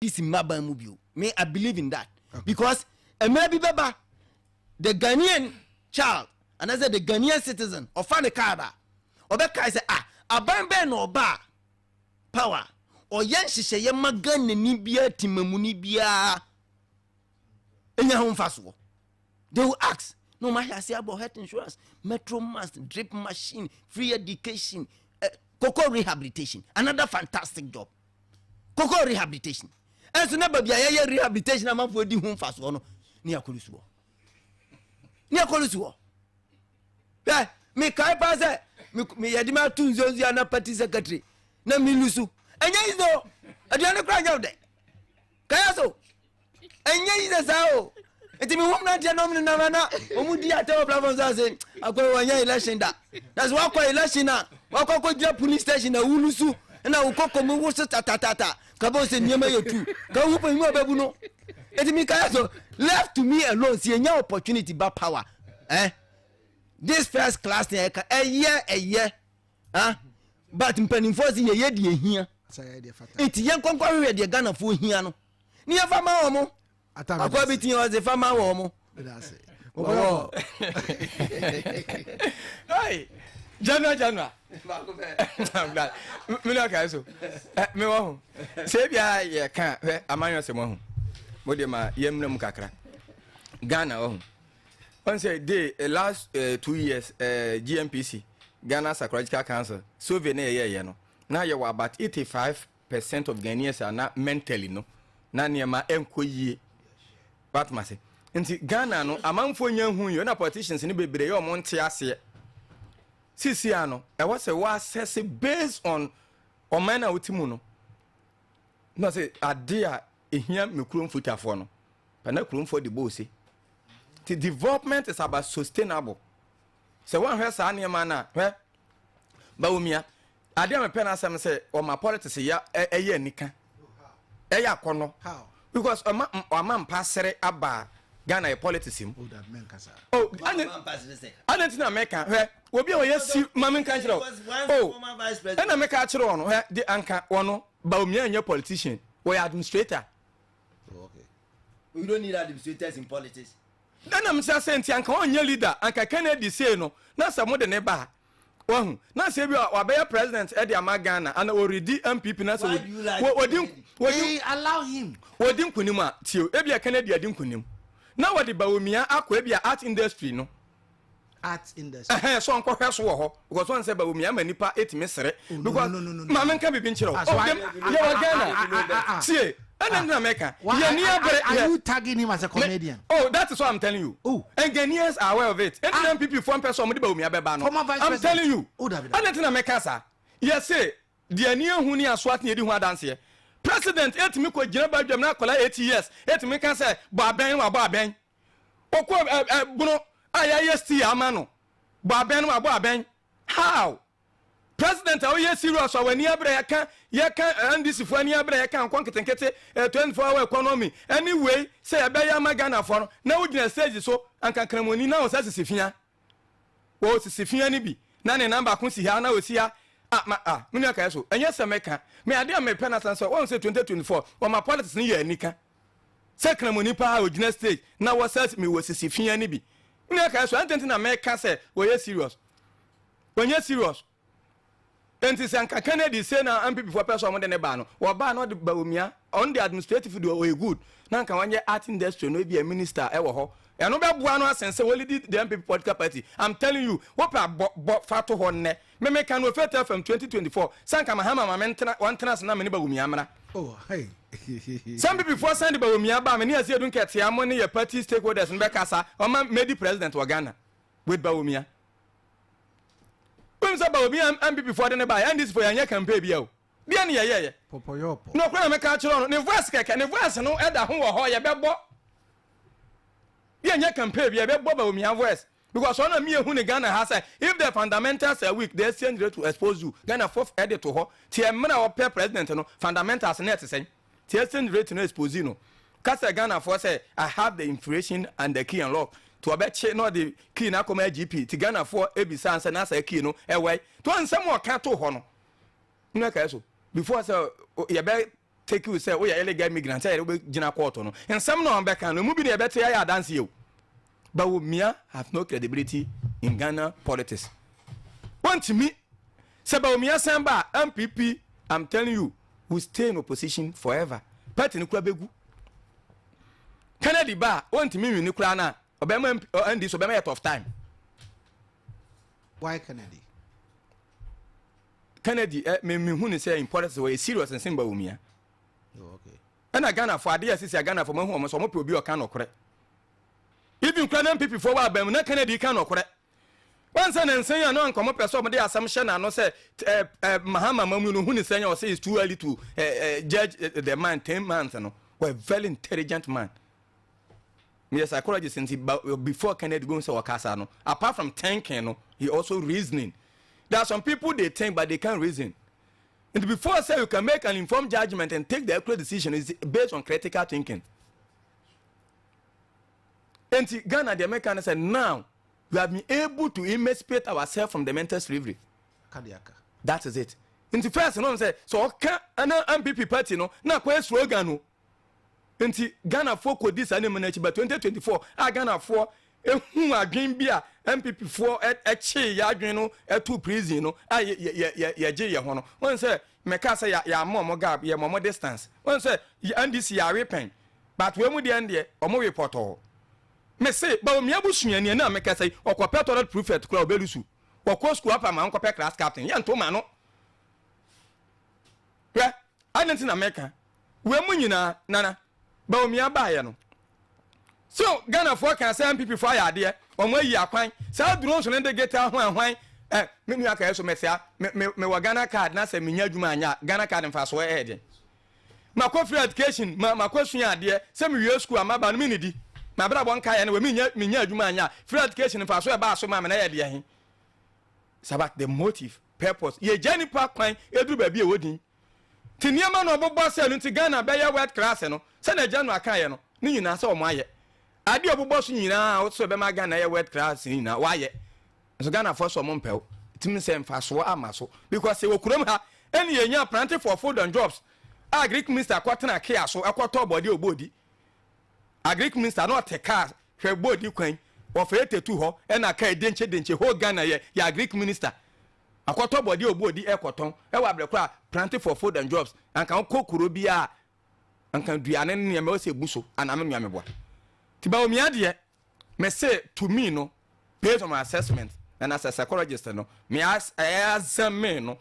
NDC mmaban mu bio. Me, I believe in that because mmerɛ bi bɛba, the Ghanaian child anaasɛ the Ghanaian citizen ɔfa ne card a, ɔbɛkae sɛ, ah, aban bɛn na ɔba a power ɔyɛ nhyehyɛeɛ ma Ghanani biara, temamuni biara ɛnya ho mfasoɔ. They will ask na wɔn ahyɛ ase abɔ health insurance, metro mass, drip machine, free education, cocoa rehabilitation, another fantastic job, cocoa rehabilitation. Ɛnso na baabi a yɛyɛ rehabilitation amanfoɔ di ho mfasoɔ no ne akɔlu soɔ ne akɔlu soɔ. Hwɛ, mekae paa sɛ meyɛde me ato nsuonsuo na party secretary na melu so. Ɛnyɛ yi sɛ o aduane kora nyɛ wo dɛ kaya so, ɛnyɛ yi sɛ saa o. Nti mehu mmeranteɛ nom ne nam na ɔmu di atɛ wɔ platform so ase akɔ wɔnyɛ election da na sɛ wakɔ election a, wakɔ kɔgyina police station na wulu so na wokɔkɔ mu wo so tatatata kabɔ sɛ nneɛma yɛ tu ka wohu panyin a ɔbɛbu no. Nti mekae so, left to me alone, sɛ yɛnya opportunity ba power, this first class ne ɛka ɛyɛ ɛyɛ, ah, but mpanimfoɔ sɛ yɛyɛ deɛ hia, nti yɛn nkɔnkɔ hwehwɛ deɛ Ghanafoɔ hia no ne yɛfa ma wɔ mo akɔ bi ti ɔdze fa ma wɔ mo. Wɔwɔ General, General, I'm glad me na kae so me wɔ ho sɛ ebia yɛ ka hwɛ amanyɔ sɛ mo ho mo de ma yɛ mmerɛ mu kakra. Ghana wɔ ho wɔn sɛ de last 2 years, GNPC, Ghana Psychological Council survey ne yɛyɛ yɛ no na yɛwɔ about 85% of Ghanaians a na mentally no na nneɛma ɛnkɔ yie. Watoma se nti Ghana no amanfoɔ nya hu yi na politicians no bebree yɛ ɔmo nte aseɛ. Sisi ano ɛwɔ sɛ wɔasɛse based on ɔman na wote mu no na sɛ ade a ehia me kurom futafoɔ no pana kuromfoɔ de bɔ ose. Ti development is about sustainable. Sɛ wɔnhwɛ saa nneɛma no a, hwɛ Bawumia, adeɛ a mepɛ no asɛm sɛ ɔma politics yɛ ɛyɛ anika, ɛyɛ akɔnɔ, because ɔma ɔama mpasere aba Ghana yɛ politics mu. Oh, ane nti na meka, hwɛ, obi a ɔyɛ si ma menka nkyerɛ wo. Oh, ɛna meka kyerɛ wɔ no, hwɛ de anka wɔno Bawumia nyɛ politician, wɔyɛ administrator. Oh, okay. We don't need administrators in politics. Ɛna m sɛ sɛ nti anka ɔnyɛ leader. Anka Kennedy sei no na sɛ mode ne ba a, wahu na sɛ bi a wabɛyɛ president ɛde ama Ghana ana ɔredi NPP na sɛ wɔdi wɔdi allow him. Wɔdi nkunim a, tie, ebi a Kennedy adi nkunim na wɔde Bawumia akɔ ebi a art industry no. Art industry. Ɛhɛn, so ɔnkɔhwɛ so wɔ hɔ because wɔn sɛ Bawumia ama nipa etumi sere because maame nka bibi nkyerɛ o. Oh, dem yɛwɔ Ghana, tie, ɛna ntina mɛka yɛ ni abere. Are you tagging him as a comedian? Oh, that is what I'm telling you. Oh. And Ghanaians are aware of it. Ɛnti na NPP fo mpɛ sɛ ɔmo de Bawumia bɛba no. Former vice I'm president. telling you. Oh, David. Ɛna ntina mɛka saa yɛ se deɛ ni ehu ni aso ati edi ho adanseɛ. President etumi kɔ gyina badwam na akɔla 80 years etumi ka sɛ bɔ abɛn, wabɔ abɛn. Okɔ ɛ ɛ Bono a yɛayɛ steel ama no, bɔ abɛn no, wabɔ abɛn. How president a woyɛ serious a w'ani abere, yɛka NDC fo ani abere, yɛka nkɔ nketenkete 24 hour economy ɛne wei sɛ yɛbɛyɛ ama Ghana fo no, na wogyina stage so anka kramoni na wɔn sɛ sisi fia wɔ sisi fia no bi na ne nan baako si ha na osi ha. Ah, ma ah, me nua kae so ɛnyɛ sɛ mɛka me ade a mepɛ na san sɛ wɔn sɛ 2024 wɔma politics no yɛ anika sɛ kramoni paa a ogyina stage na wɔsɛ mewɔ sisi fia no bi. Me nua kae so ɛntɛnti na mɛka sɛ wɔyɛ serious, wɔnyɛ serious. Nti sɛ nka Kennedy se na NPP foɔ pɛ sɛ ɔmo de ne ba no, wɔbaa na ɔde Bawumia, ɔno de administrative deɛ ɔyɛ good, na nka wɔnyɛ art industry no ebi a minister ɛwɔ hɔ, ɛno bɛboa no asen sɛ wɔlead the NPP political party. I'm telling you, wopɛ abɔ bɔ fa to hɔ nnɛ, meme ka no Faith FM, 2024 sɛ nka Mahama ma mentena, wɔntena ase na me ne Bawumia mmra. Oh, hey. Sɛ NPP foɔ san de Bawumia ba, me ne Asiedu Nketia mo ne yɛ party stakeholders no bɛkasa ɔma medi president wɔ Ghana with Bawumia. Wonim sɛ Bawumia, NPP foɔ de ne ba, NDC foɔ yɛnyɛ campaign bia o deɛ ne yɛyɛyɛ. Pɔpɔyɔpɔ. Na ɔkora na mɛka akyerɛ no, ne voice kɛkɛ, ne voice no ɛda ho wɔ hɔ. Yɛbɛbɔ, yɛnyɛ campaign bia, yɛbɛbɔ Bawumia voice because ɔna mi ehu ne Ghana ha sɛ if the fundamentals are weak, the exchange rate will expose you. Ghana fo ɛde to hɔ tiɛ mmerɛ a ɔpɛ president no, fundamentals ne ɛte sɛn ti exchange rate no expose no kasa. Ghana fo sɛ I have the inflation and the key and lock to ɔbɛkye na ɔde key na akɔma IGP ti. Ghana fo ebisa nsɛ na asa key no ɛwɛ to nsɛm a ɔka to hɔ no nnɛ kae so before sɛ yɛbɛ. take you sɛ woyɛ illegal immigrant sɛ yɛde wobɛgyina court no, nsɛm na ɔmbɛka no, emu bi na yɛbɛte ayɛ adanseɛ o. Bawumia have no credibility in Ghana politics. Wɔntumi. Sɛ Bawumia san ba a, NPP, I'm telling you, will stay in opposition forever. Party no kura bɛgu. Kennedy ba a, wɔntumi nwini koraa no a, ɔbɛma NDC, ɔbɛma yɛ tough time. Why Kennedy? Kennedy, me me hu ne sɛ in politics wɔyɛ serious nsen Bawumia. Oh, okay. Ɛna Ghana fo adeɛ a sisi a Ghana fo mahu wɔn sɛ wɔn pɛ obi a ɔka nɔkorɛ. Even kura na NPP foɔ wɔ aban mu na Kennedy ka nɔkorɛ. Wɔn sɛ ne nsɛn a na anka wɔn pɛ sɛ wɔn de asɛm hyɛ n'ano sɛ ɛ ɛ Mahama mamu no hu ne sɛn a ɔsɛ it's too early to ɛ ɛ judge the man 10 months no. Wɔyɛ very intelligent man. Meyɛ psychologist nti ba before Kennedy go sɛ ɔkasa no, apart from thinking no, he also reasoning. There are some people, they think but they can't reason. And before say you can make an informed judgment and take the accurate decision is based on critical thinking. Nti Ghana deɛ mɛka no sɛ now we have been able to emancipate ourselves from the mental slavery. Kadiaka. That is it. Nti first no sɛ ɔka ɛna NPP party no na akɔyɛ slogan no, nti Ghanafoɔ kɔdi saa nneɛma no akyi. Ba 2024 a, Ghanafoɔ ehu adwen bi a NPP foɔ ɛkyee yɛ adwen no ɛto prison no a yɛ yɛ yɛ yɛgye yɛ ho no. Wɔn sɛ mɛka sɛ yɛ yɛama ɔmo gap, yɛ ma ɔmo distance. Wɔn sɛ NDC yɛawe pɛn, but wɔn mu deɛ deɛ ɔmo we pɔtɔɔ. Mese Bawumia busuani na mɛka sɛ ɔkɔpɛ toilet prefect kora, ɔbɛlusu. Wɔkɔ school apa ma nkɔpɛ class captain, yɛnto ma no. Hwɛ adi nti na mɛka wei mu nyinaa. Nana Bawumia baayɛ no so, Ghanafoɔ kan sɛ NPP foɔ ayɛ adeɛ, wɔn ayi akwan saa drones no de geta ho ahwan. Me nua kɛyɛ so mɛsia me me mewɔ Ghana Card na sɛ menya adwuma anya Ghana Card mfasoɔ ɛyɛ den. Makɔ free education, ma makɔ sua adeɛ sɛ mewie school ama ba no me nidi mabrabɔ nkaeɛ no wɔ menya adwuma anya free education mfasoɔ ɛbaa so ma me na yɛ deɛ he. It's about the motive, purpose. Yɛgya nipa kwan eduru baabi a ɛwɔ din nti nneɛma na ɔbobɔ sɛ no nti Ghana bɛyɛ world class no, sɛnea agya no akaeɛ no ne nyinaa sɛ ɔmo ayɛ adeɛ a ɔbobɔ so nyinaa a wɔsɛ bɛma Ghana yɛ world class ne nyinaa wɔayɛ nso Ghanafoɔ sɛ ɔmo mpɛw tumi sɛ mfasoɔ ama so because wɔ kurom ha ɛne yɛnya Planting for Food and Jobs a agric minister kɔtena kea so ɛkɔtɔ bɔdeɛ ɔbɔɔdi. Agric minister na ɔte kaa hwɛ bɔɔdi kwan wɔfɛ etetu hɔ ɛna kaa denkye denkye whole Ghana yɛ agric minister akɔtɔ bɔdeɛ ɔbɔɔdi ɛkɔtɔn ɛwɔ abrɛkɔ a Planting for Food and Jobs anka wokɔ kuro bi a anka duane ne nneɛma ɛwɔ sɛ ebu so anam nua meboa ti Bawumia deɛ, mɛ to me no, based on my assessment and as a psychologist no, me as ɛyɛ examine no,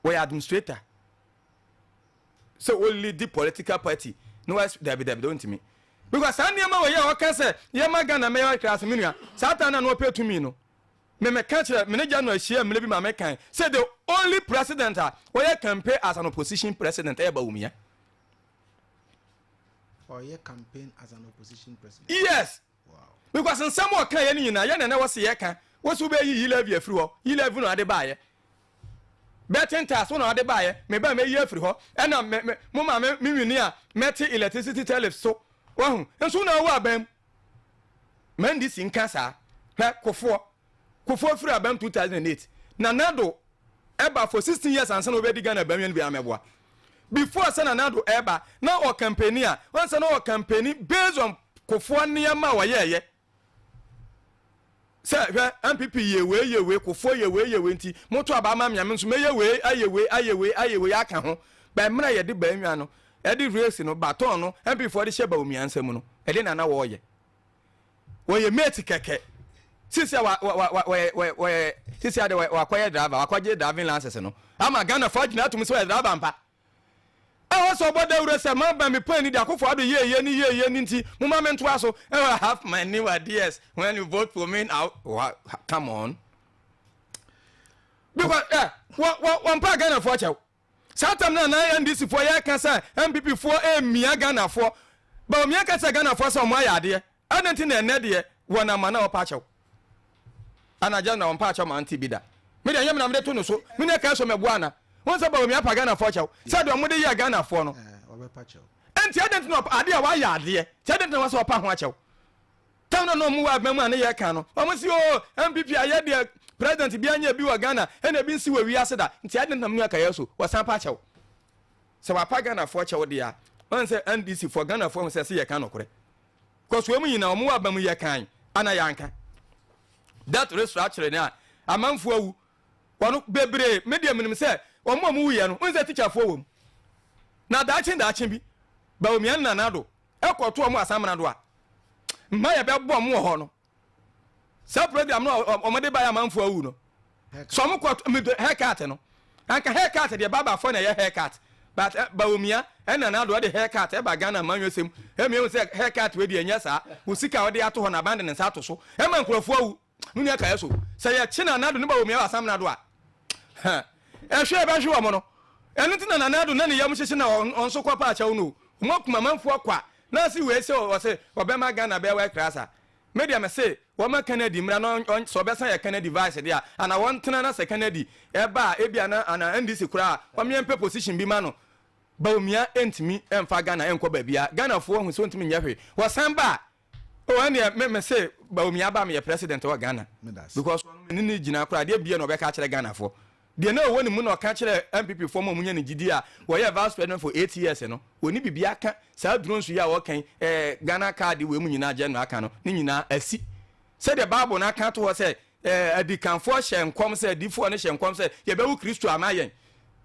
wɔyɛ administrator sɛ o lead political party no wa, dabi dabi, don't me, because saa nneɛma wɔ yɛ a ɔka sɛ yɛma Ghana mɛyɛ class, me nua, saa tan na no ɔpɛ tumi no, mɛmɛka kyerɛ mene gya no ahyia mmerɛ bi ma mɛkan sɛ the only president a wɔyɛ campaign as an opposition president ɛyɛ Bawumia. Ɔyɛ campaign as an opposition president. Yes. Because nsɛm a ɔka yɛ no nyinaa yɛ nana wɔ se yɛka wɔ so wobɛyi e-levy afiri hɔ, e-levy na ɔde baayɛ, betting tax wo na ɔde baayɛ, meba mɛyi afiri hɔ, ɛna me me mo ma me me nwini a mɛte electricity tariff so wahu nso na ɔwɔ aban mu. NDC nka saa. Hwɛ Kofoɔ, Kofoɔ firi aban 2008 na Nado ɛba for 16 years ansa na ɔbɛdi Ghana bɛn yɛn bi amɛboa. Before sɛ Nana Addo ɛba na ɔ campaign a wɔn sɛ na ɔ campaign based on Kofoɔ nneɛma a wɔyɛɛyɛ sɛ hwɛ NPP yɛ wei, yɛ wei, Kofoɔ yɛ wei, yɛ wei, nti moto aba ama miame nso mɛyɛ wei, ayɛ wei, ayɛ wei, ayɛ wei aka ho. Bɛn mmerɛ yɛde bɛnwa no ɛde race no baton no NPP foɔ de hyɛ Bawumia nsam no, ɛde nana wɔɔyɛ wɔyɛ mate kɛkɛ. Sisi a wa wa wa wɔyɛ wɔyɛ wɔyɛ sisi a de wakɔyɛ driver, wakɔgye driving license no ama Ghana fo agyina atum sɛ ɔyɛ driver mpa. Ɛwɔ sɛ ɔbɔ dawuro sɛ ma ba mi pɔn ni de Akufo Addo yie yie ni yie yie ni nti mo ma mi ntoa so. Ɛwɔ have my new ideas when you vote for me now. Wa come on, because ɛ wɔ wɔ wɔn pa Ghana fo akyɛw saa tam na na NDC foɔ yɛ ka sɛ NPP foɔ emia Ghana foɔ, Bawumia ka sɛ Ghana foɔ sɛ ɔmo ayɛ adeɛ ɛna nti na ɛnɛ deɛ wɔn ama na ɔpa akyɛw anagya na ɔmpa akyɛw ma nti bi da. Mi deɛ nyɛ mi na mi de to no so, mi ne ka so mɛboa ana wɔn sɛ Bawumia pa Ghana foɔ kyɛw sɛ deɛ ɔmo de yɛ Ghana foɔ no. Ɔbɛpa kyɛw. Nti ɛdɛn nti na adeɛ a wayɛ adeɛ nti ɛdɛn nti na wɔsɛ ɔpa ho akyɛw tam na ɔmo wɔ abɛn mu a ne yɛ ka no ɔmo si o NPP ayɛ deɛ president bi anya bi wɔ Ghana ɛna ebi nsi wɔ wiase da, nti ɛdɛn nti na mo nua kɛyɛ so wɔsan pa akyɛw? Sɛ wapa Ghanafoɔ kyɛw deɛ a, ɔn sɛ NDC foɔ, Ghanafoɔ hu sɛ ɛse yɛka nokorɛ. Cos wɔn nyinaa wɔn wɔ aba mu yɛ kan ana yɛanka. That restructuring a amanfoɔ awu, wɔn bebree, me deɛ menim sɛ wɔn a wɔn wuiɛ no, wohu sɛ teacherfoɔ wɔ mu. Na daakye daakye bi, Bawumia ne Nana Addo ɛkɔto wɔn asamena do a, mma yɛbɛbɔ wɔn wɔ hɔ no. Saa program no a wɔde baeɛ amanfoɔ awu no, sɛ wɔn kɔ medo haircut no, anka haircut deɛ babafoɔ na ɛyɛ haircut, but eh, Bawumia ɛna n'ado ɔde haircut ɛba Ghana manyɔsɛm, ɛmi ehu sɛ haircut wei deɛ ɛnyɛ saa, wo sika a ɔde ato hɔ na aban de ne nsa ato so, ɛma nkurɔfoɔ awu, me nua kaeɛ so, sɛ yɛkye Nana Addo ne Bawumia wɔ asamena do a, ɛhwɛ ɛbɛhwe wɔn no, ɛno nti na Nana Addo na ne yam hyehye na ɔnso kɔ pa akyɛw no, wɔn akum amanfoɔ kwa, na ase wei sɛ ɔse ɔbɛma Ghana bɛyɛ world class a, Me deɛ me se wɔma Kennedy mmra na ɔn sɛ ɔbɛsan yɛ Kennedy vice deɛ a ana wɔntena na sɛ Kennedy ɛba a ebia na ana NDC koraa a wɔmeɛ mpɛ position bi ma no. Bawumia ntumi mfa Ghana nkɔ baabiara. Ghanafoɔ ahu sɛ ɔntumi nyɛ hwee. Wɔsan ba a oh ɛnneɛ me me se Bawumia ba a meyɛ president wɔ Ghana because ɔno me ne no gyina koraa adeɛ bia na ɔbɛka akyerɛ Ghanafoɔ. Deɛ na ɔwɔ ne mu na ɔka kyerɛɛ NPP foɔ ma wɔnya ne gyidie a wɔyɛɛ vice president for 8 years no, ɔnni biribiara ka. Saa drones yi a wɔka yi, eh, Ghana card wei mu nyinaa General aka no, ne nyinaa asi. Sɛdeɛ Bible no aka ato hɔ sɛ, eh, adikanfoɔ hyɛ nkɔm sɛ, adiyifoɔ no hyɛ nkɔm sɛ, yɛbɛwo Kristo ama yɛn,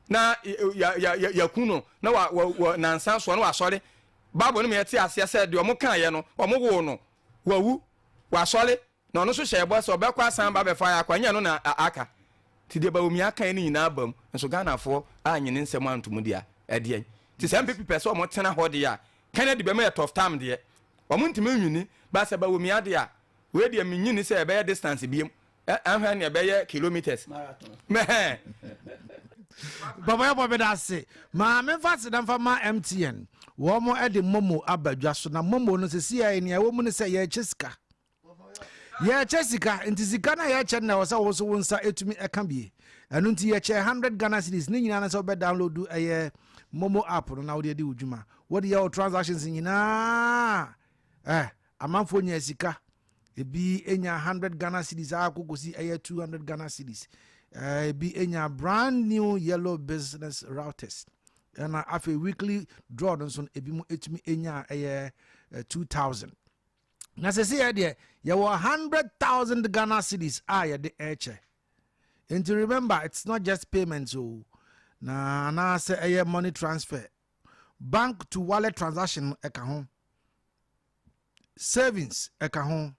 na yɛaku no, na wa, wa, wa, nansa soɔ na wasɔre. Bible no ma yɛte aseɛ sɛ deɛ wɔkaeɛ no, wɔwoo no, wawu, wasɔre. Na ɔno nso hyɛɛ bɔ sɛ ɔbɛkɔ asan aba abɛfa yɛn akɔ, ɛnyɛ ɛno na aka. Nti deɛ Bawumia kaeɛ no nyinaa aba mu, nso Ghanafoɔ annye ne nsɛm anto mu deɛ a, ɛdeɛn? Nti sɛ NPP pɛ sɛ wɔn tena hɔ deɛ a, Kennedy bɛma yɛ tough time deɛ, wɔn ntumi nwini, but sɛ Bawumia deɛ a, wei deɛ mennye nni sɛ ɛbɛyɛ distance biom, ɛhwɛ nea ɛbɛyɛ kilometres. Mɛhɛn. Papa yɛbɔ meda ase. Ma memfa aseda mfa ma MTN. Wɔn de momo aba dwa so na momo no sisi a nea ɛwɔ mu ne sɛ yɛrekyɛ sika. Yɛrekyɛ sika nti sika no a yɛrekyɛ no na ɛwɔ sɛ wo nso wo nsa etumi ɛka bie. Ɛno nti yɛkyɛ 100 Ghana cedis ne nyinaa no sɛ wobɛ download ɛyɛ momo app no na wode adi wo dwuma. Wode yɛ wo transactions nyinaa eh amanfoɔ nya sika. Ebi nya 100 Ghana cedis a kɔkɔsi ɛyɛ 200 Ghana cedis. Eh, ebi nya brand new yellow business routers. Ɛna afei weekly draw no nso no ebi mu etumi nya ɛyɛ 2000. Na sɛsɛ yɛ deɛ yɛwɔ 100,000 Ghana cedis a yɛde ɛkyɛ. Nti remember it's not just payments o. Na anaasɛ ɛyɛ money transfer. Bank to wallet transaction ɛka ho. Savings ɛka ho.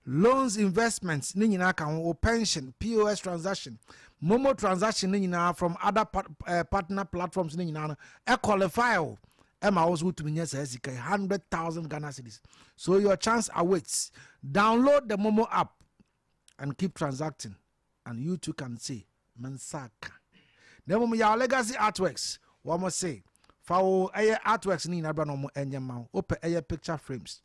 Loans investments ne nyinaa ka ho. O pension, POS transaction, Momo transaction ne nyinaa from other partner platforms ne nyinaa no ɛ qualify o. Ɛma wo nso wotumi nya saa sika yi 100,000 Ghana cedis. So your chance awaits. Download the Momo app and keep transacting and you too can say me nsa aka. Na mmom Yaw Legacy Artworks wɔn se fa wo ɛyɛ artworks ne nyinaa bra na wɔn ɛnyɛ ma wo. Wopɛ ɛyɛ picture frames,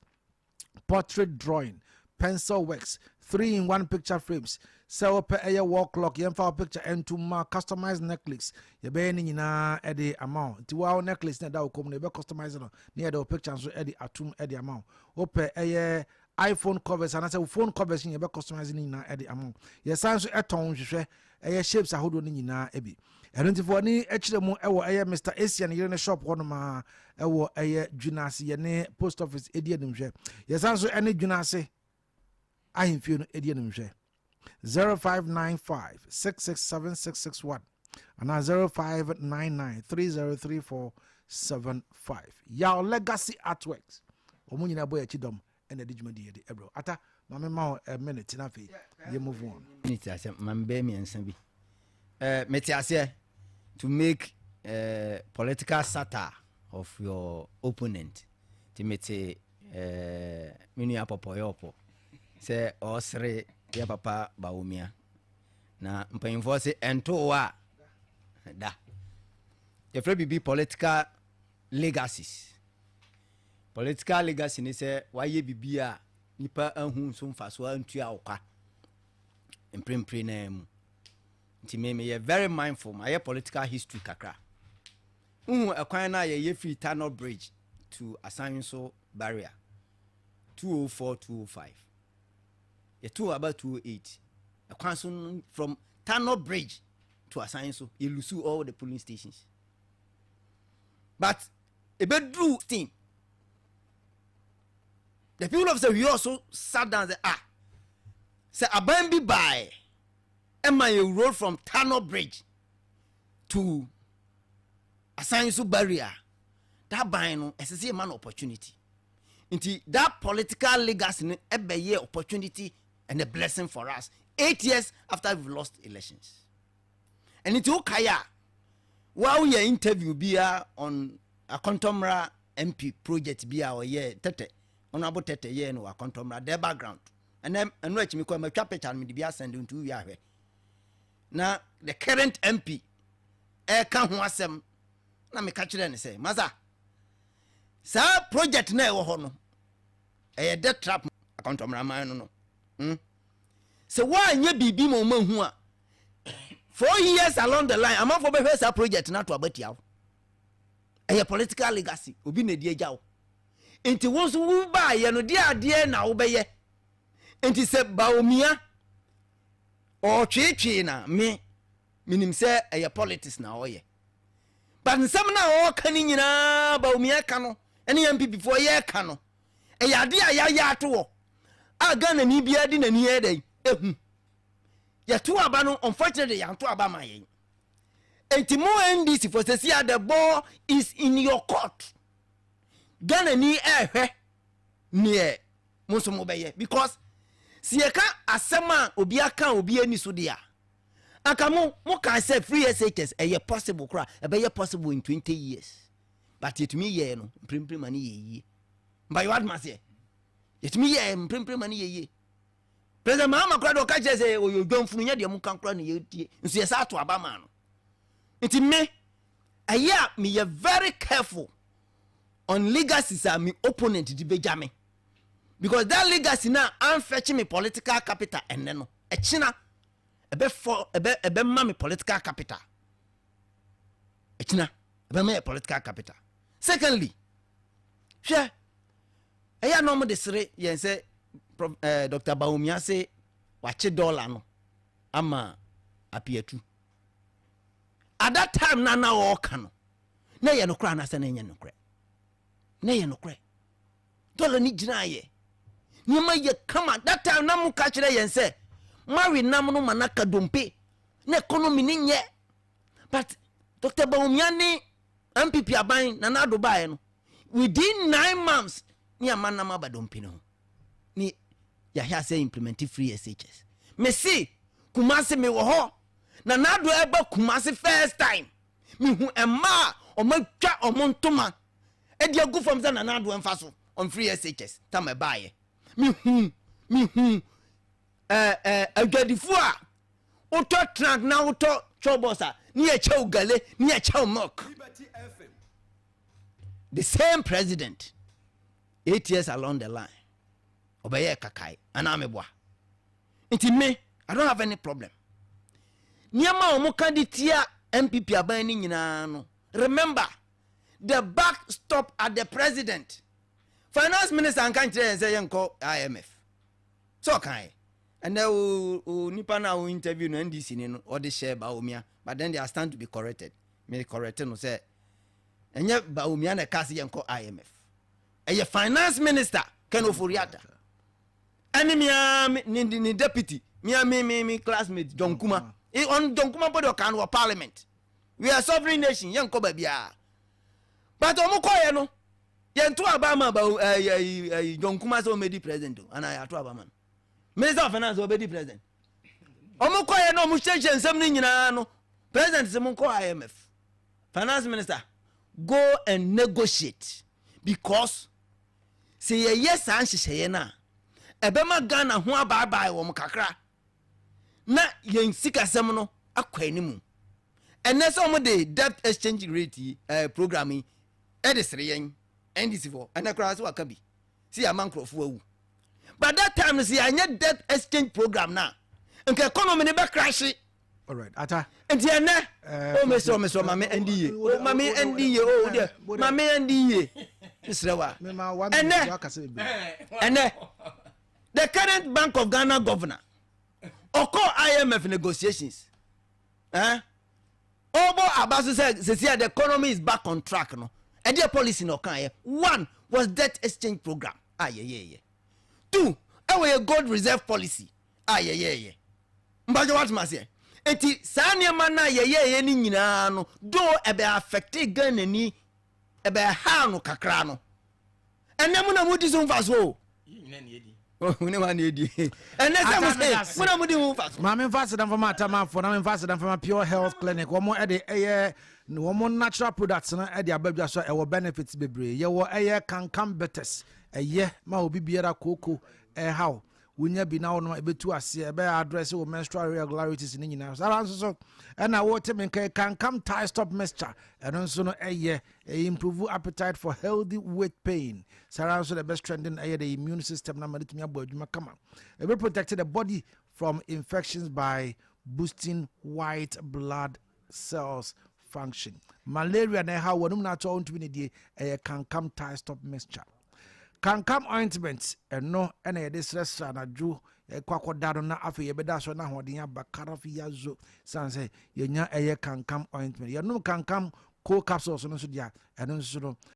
portrait drawing, pencil works, 3 in 1 picture frames, sɛ wopɛ ɛyɛ wall clock, yɛmfa wo picture ɛnto ma customized necklace, yɛbɛyɛ ne nyinaa ɛde ama wo. Nti wo necklace na ɛda wo kɔn mu no yɛbɛ customize no na yɛde wo picture nso ɛde atum ɛde ama wo. Wopɛ ɛyɛ iPhone covers anaasɛ wo phone covers nyinaa yɛbɛ customize ne nyinaa ɛde ama wo. Yɛsan nso ɛtɔn nhwehwɛ ɛyɛ shapes ahodoɔ no nyinaa bi. Ɛno nti fo ani kyerɛ mu ɛwɔ ɛyɛ Mr Asian yere ne shop hɔ nom a ɛwɔ ɛyɛ Dwinase yɛne post office ɛdi animhwɛ. Yɛsan nso ɛne Dwinase ahemfie no ɛdi animhwɛ. 0595 667661 anaa 0599 303475. Yaw Legacy Artworks wɔn nyinaa bɔ yɛn akyi dɔm ɛna ɛde dwumadi yɛde ɛbrɛ ata maame ma wo a minute na afei yɛ move on. Minute asɛm maame bɛyɛ mmiɛnsa bi ɛɛ mete aseɛ to make uh, political satire of your opponent ti mete ɛɛ me nua pɔpɔyɛ ɔpɔ sɛ ɔsere yɛ papa Bawumia na mpanyinfoɔ se ɛnto wo a da yɛfrɛ biribi political legacies. Political legacy ne sɛ wayɛ biribi a nipa ahu nso mfasoɔ antua wo ka mprempren naa mu. Nti me meyɛ very mindful, mayɛ political history kakra. Wohu ɛkwan no a yɛyɛ firi Tanor Bridge to Asanso Barrier 204 205. Yɛtoo aba 208. Ɛkwan so no from Tanor Bridge to Asanso, yɛ lose all the polling stations. But ebeduru 16, the people of Sefwi also sat down and said, ah, sɛ aban bi baeɛ ɛma yɛ road from Tano Bridge to Asan so barrier, that ban no, ɛsɛ sɛ yɛma no opportunity. Nti that political legacy no ɛbɛyɛ opportunity and a blessing for us 8 years after we've lost elections. Ɛno nti wokae a, wa woyɛ interview bia on Akɔntɔmmra MP project bi a ɔyɛ Tɛtɛ, Honorable Tɛtɛ yɛɛ no wɔ Akɔntɔmmra their background. Ɛnɛ ɛno akyi mekɔ matwa picture no, mede bi asɛnde, nti wowie ahwɛ na the current MP ɛka ho asɛm. Na meka kyerɛ no sɛ, masa, saa project na ɛwɔ hɔ no ɛyɛ death trap. Akɔntɔmmraman no, Sɛ woanyɛ biribi ma ɔma hu a, 4 years along the line, amanfoɔ bɛhwɛ saa project no ato abatia wo. Ɛyɛ political legacy obi na ɛdi agya wo. Nti wo nso wobaayɛ no deɛ, adeɛ na wobɛyɛ. Nti sɛ Bawumia ɔtweetwee na me menim sɛ ɛyɛ politics na ɔyɛ, but nsɛm no a ɔreka no nyinaa, Bawumia ka no ɛne NPP foɔ yɛreka no, ɛyɛ adeɛ a yɛayɛ ato hɔ a Ghana ni biara de n'ani yɛ dɛn ehu. Yɛto aba no, unfortunately yɛanto aba ma yɛn. Nti mo NDC for sɛsi a, the ball is in your court. Ghana ni ɛɛhwɛ neɛ mo nso mo bɛyɛ, because si yɛka asɛm a obi aka obi ani so deɛ a, anka mo kan sɛ free SHS ɛyɛ possible koraa, ɛbɛyɛ possible in 20 years, but yɛtumi yɛɛ no mprempren ma ne yɛ yie. Mba yɛ wadoma seɛ yɛtumi yɛɛ mprempren ma ne yɛ yie. President Mahama koraa de ɔka kyerɛ sɛ ɔyɛ odwamfunu, nyɛ deɛ mo ka koraa ne yɛtie nso yɛsa ato aba maa no. Nti me ɛyɛ a meyɛ very careful on legacies a me opponent de bɛgya me, because that legacy na amfɛkye me political capital ɛnɛ no, ɛkyena ɛbɛfɔ ɛbɛma me political capital. Ɛkyena ɛbɛma yɛ political capital. Secondly, hwɛ, ɛyɛ a na ɔmo de sere yɛn sɛ Dr Bawumia se wakye dollar no ama apiatu. At that time na ɔɔka no, na ɛyɛ nokorɛ anaasɛ na ɛnyɛ nokorɛ? Na ɛyɛ nokorɛ. Dollar ni gyinaayɛ, nneɛma yɛ kama. That time na mo ka kyerɛ yɛn sɛ mawe nam no ma naka dompe na economy ne nyɛ, but Dr Bawumia ne NPP aban Nana Ado baeɛ no, within 9 months ne ama nam aba dompe no ho ne yɛahwɛ asɛ implement free SHS. Mese Kumase mewɔ hɔ na Nana Ado ɛba Kumase first time, mehu mmaa a ɔmatwa ɔmo ntoma ɛde agu fam sɛ Nana Ado ɛmfa so on free SHS tam ɛbaayɛ. Mehu ɛɛ ɛɛ adwadifoɔ a wotɔ trunk na wotɔ chop a ne yɛ kyɛw gale ne yɛ kyɛw milk. The same president, 8 years along the line, ɔbɛyɛ kakae anaa meboa. Nti me, I don't have any problem. Nneɛma a wɔn ka de tia NPP aban no nyinaa no, remember, the buck stop at the president. Finance minister nka nkyerɛ yɛn sɛ yɛnkɔ IMF sɛ ɔkae. Ɛnɛ o nipa na o interview no, NDC ni no, ɔde hyɛ Bawumia, but then they are stand to be corrected. Me correct no sɛ ɛnyɛ Bawumia na ɛka sɛ yɛnkɔ IMF, ɛyɛ finance minister Ken Ofori-Atta ɛne mia ne deputy, mia me classmate John Kuma. On John Kuma bɔ de ɔka no wɔ parliament, we are sovereign nation, yɛnkɔ baabiara. But ɔmo kɔɛ no, yɛnto aba ma ba ɛyi ɛyi ɛyi John Kuma sɛ ɔmɛdi president o, ana yɛato aba ma no minister of finance ɔbɛdi president? Ɔmo kɔɛ na ɔmo hyehyɛ nsɛm no nyinaa no, president sɛ mo nkɔ IMF, finance minister go and negotiate, because sɛ yɛyɛ saa nhyehyɛeɛ no a, ɛbɛma Ghana ho abaabae wɔn kakra na yɛn sikasɛm no akɔ anim. Ɛnɛ sɛ wɔn de debt exchange rate yi program yi ɛde sere yɛn NDC fo, ɛnɛ koraa sɛ waka bi si yɛ ama nkurɔfoɔ awu, but that time no, sɛ yɛanyɛ debt exchange program na nka economy ne bɛ crash. Alright, ata. Nti ɛnɛ o mesrɛ, mesrɛ, ma me ɛndi yie o, ma me ɛndi yie o, deɛ ma me ɛndi yie, mesrɛ wa. Ɛnɛ ɛnɛ the current Bank of Ghana governor ɔkɔ IMF negotiations, ɔbɔ aba so sɛ sisi the economy is back on track no. Ɛdeɛ policy na ɔkaeɛ? One was debt exchange program a yɛyɛɛyɛ. Two, ɛwɔ yɛ gold reserve policy a yɛyɛɛyɛ. Mpakyɛ, woatem aseɛ? Nti saa nneɛma no a yɛyɛɛyɛ no nyinaa no, though ɛbɛ affect Ghana ni, ɛbɛ ha no kakra no, ɛnɛ mu na mudi so mfa so o. Ne wa na edi ɛnɛ sɛ mo sɛ mo na mo di ho mfa so. Maame, nfa aseda nfama atamafoɔ na nfa aseda nfama Pure Health Clinic. Wɔn ɛde ɛyɛ wɔn natural products no ɛde aba dwa so a ɛwɔ benefits bebree. Yɛwɔ ɛyɛ Kankam Bitters, ɛyɛ ma obi biara kooko ɛhaw wonya bi na wɔnom ɛbɛtu aseɛ, ɛbɛyɛ address wɔ menstrual irregularities ne nyinaa. Saa nso so ɛna wɔte me nka Kankam Tie Stop mixture, ɛno nso no ɛyɛ ɛyɛ improve appetite for healthy weight pain. Saa nso na ɛbɛ strengthen ɛyɛ the immune system na ma ne tumi abɔ adwuma kama. Ɛbɛ protect the body from infections by boosting white blood cells function. Malaria na ɛha wɔnum na atɔ ntumi ne die, ɛyɛ Kankam Tie Stop mixture. Kankam ointment, ɛno ɛna yɛde srɛsrɛ anadwo ɛkɔ akɔda no na afei yɛbɛda so na ahoɔden aba karafi yazo san sɛ yɛnya ɛyɛ Kankam ointment. Yɛnom Kankam Co capsules no nso deɛ, ɛno nso no.